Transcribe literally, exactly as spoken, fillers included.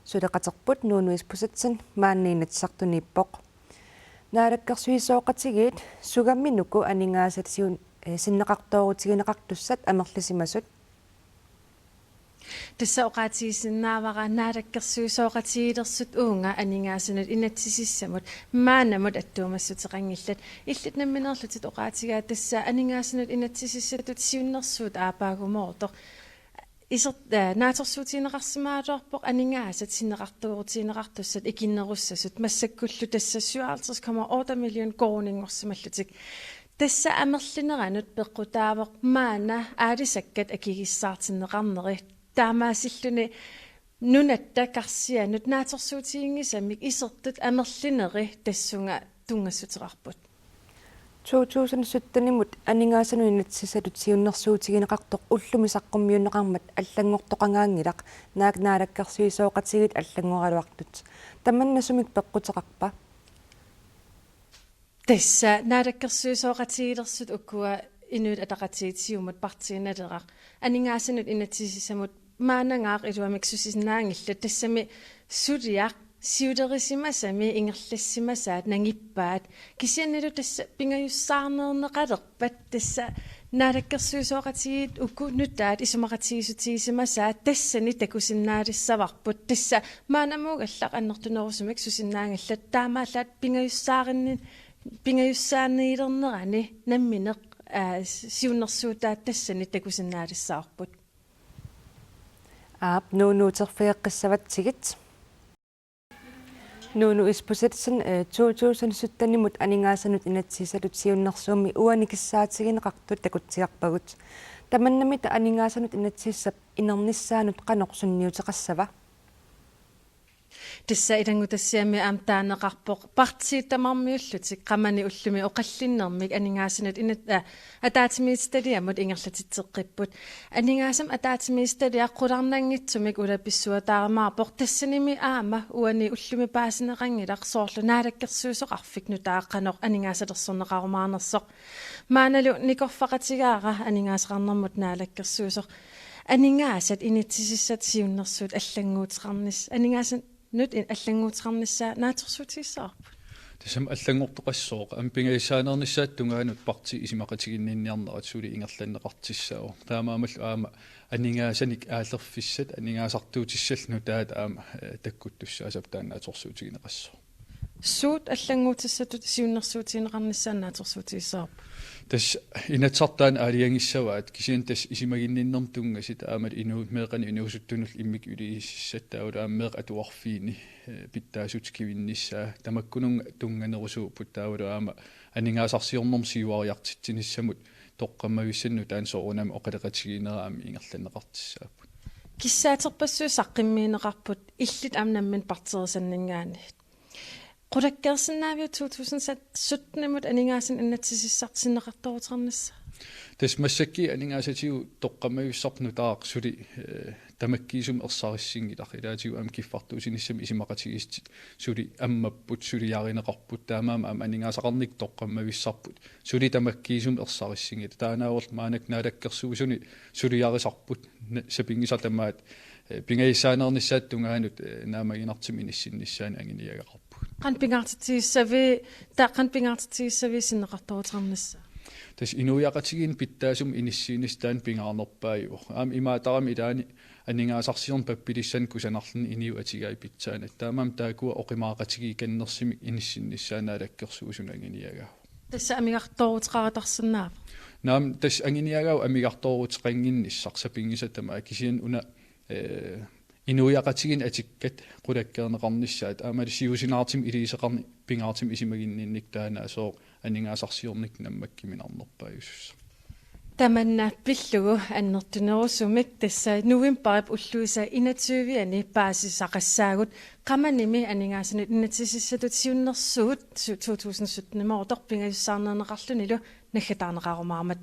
Suleqaterput Nuunu Isbosethsen maanna Inatsisartuniippoq. Naalakkersuisooqatigiit sugami-nuku aningaasat siun-, eh, sinneqartoorutigineqartussat amerlisimasut? Tassa oqaatigisinnaavara naalakkersuisooqatigiilersut uunga aningaasanut inatsisissamut maannamut attuumassuteqanngillat. Illit nammineerlutit oqaatigaat tassa aningaasanut inatsisissatut siunnersuut aappaagumoortoq. Iser-, eh, naatsorsuutigineqarsimagaluarpoq aningaasat sinneqartoorutigineqartussat ikinnerussasut massakkullu tassa syvoghalvtreds komma otte million koruuninngorsimallutik. Tassa amerlineranut peqqutaavoq maanna aalisakkat akigissaartinneqarneri. Taamaasilluni nunatta karsianut naatsorsuutiginngisamik isertut amerlineri tassunga tunngassuteqarput. To tusind syttenimut aningaasanut inatsisissatut siunnersuutigineqartoq ullumi saqqummiunneqarmat allanngortoqangaanngilaq, naak naalakkersuisooqatigiit allanngoraluartut. Tamanna sumik peqquteqarpa? Tassa naalakkersuisooqatigiilersut ukua Inuit Ataqatigiit, Siumut, Partii Naleraq aningaasanut inatsisissamut maannangaaq iluamik susinnaanngillat, tassami suliaq siulerisimasami ingerlassimasaat nangippaat. Kisiannili tassa pingajussaarneerneqalerpat tassa naalakkersuisooqatigiit uku nutaat isumaqatigiissutigisimasaat tassani takusinnaalissavarput. Tassa maannamuugallaq annertunerusumik susinnaanngillat, taamaallaat pingajussaarinni-, pingajussaaniilernerani nammineq, aa, siunnersuutaat tassani takusinnaalissavarput. Aap, Nuunu, uterfigeqqissavatsigit. Nuunu Isbosethsen, eh, to tusind syttenimut aningaasanut inatsisissatut siunnersuummi uani kissaatigineqartut takutsiarpagut. Tamannamita aningaasanut inatsisissap inernissaanut qanoq sunniuteqassava? Tassa ilanngutassiami aamma taaneqarpoq partiit tamarmiullutik qamani ullumi oqallinnermik aningaasanut inat-, aa, ataatsimiititaliamut ingerlatitseqqipput. Aningaasanut ataatsimiititaliaq qularnanngitsumik ulapissuataarumaarpoq, tassanimi aamma uani ullumi paasineqanngilaq soorlu naalakkersuisoqarfik nutaaq qanoq aningaasalersorneqarumaarnersoq. Maannalu nikorfaqatigaara aningaasaqarnermut naalakkersuisoq. Aningaasat inatsisissat siunnersuut allannguuteqarnis-, aningaasanut in-, allannguuteqarnissaa naatsorsuutigissavarput. Tassami allanngortoqassooq, aamma pingajussaaneernissaata tungaanut partiit isumaqatiginninniarnerat suli ingerlanneqartussaavoq. Taamaammallu aamma aningaasanik aallerfissat, aningaasartuutissallu nutaat aamma, eh, takkuttussaassappat taanna naatsorsuutigineqassooq. Suut allannguutissatut siunnersuutigineqarnissaat naatsorsuutigissavarput? Tassa Inatsisartut taanna aalajangissavaat, kisianni tassa isumaginninnermut tunngasut aammalu inuuneq meeqqanut inuusuttunullu immikkut iliuusissat taavalu aamma meeqqat atuarfiini, eh, pitsaasutut kivinnissaa tamakkununnga tunnganerusuupput, taavalu aamma aningaasarsiornermut siuariartitsinissamut toqqammavissanut taanna soorunami oqaloqatigiinnerat aamma ingerlanneqartussaapput. Kissaaterpassuit saqqummiunneqarput illit aamma nammineq partiisanninngaanniit. Qulakkeersinnaaviuk to tusind syttenimut aningaasanut inatsisissaq sinneqartooruteqarnissaa? Tassa massakkut aningaasatigut toqqammavissarput nutaaq suli, eh, tamakkiisumik ersarissinngilaq, ilaatigut aamma kiffartuussinissamut isumaqatigiissutit suli ammapput, suliarineqarput, taamaammat aamma aningaasaqarnikkut toqqammavissarput suli tamakkiisumik ersarissinngilaq. Taannaavoq maannakkut naalakkersuisuni suliarisarput, na-, sapinngisaq tamaat, eh, pingajussaaneernissaata tungaanut, eh, naammaginartumik inissinnissaanut anguniagaqarpugut. Qanoq pingaartitsigissavi-, ta-, qanoq pingaartitsigissaviuk sinneqartooruteqarnissaa? Tassa inuiaqatigiinni pitsaasumik inissiinissaq taanna pingaarnerpaajuvoq. Aamma imaattarami ilaanni aningaasarsiorneq pappilissanik kusanarluni inuit atigai pitsaanni. Taamaammat taakkua oqimaaqatigiikkannersumik inissinnissaat naalakkersuisunut anguniagaavoq. Tassa amigartooruteqaratarsinnaava? Naamik, tassa anguniagaavoq amigartooruteqannginnissaq sapinngisaq tamaat, kisianni una, eh, inuiaqatigiinni atikkat qulakkeerneqarnissaat aammalu siusinaartumik iliuuseqarneq pingaartumik isumaginninnikkut taanna sooq aningaasarsiornikkut nammakkuminarnerpaajusussaq. Tamanna pillugu annertunerusumik tassa novembarip ulluisa enogtyve-ani paasisaqassaagut, qamanimi aningaasanut inatsisissatut siunnersuut su-, to tusind syttenimoortoq pingajussaarneerneqarlunilu naggataarneqarumaarmat.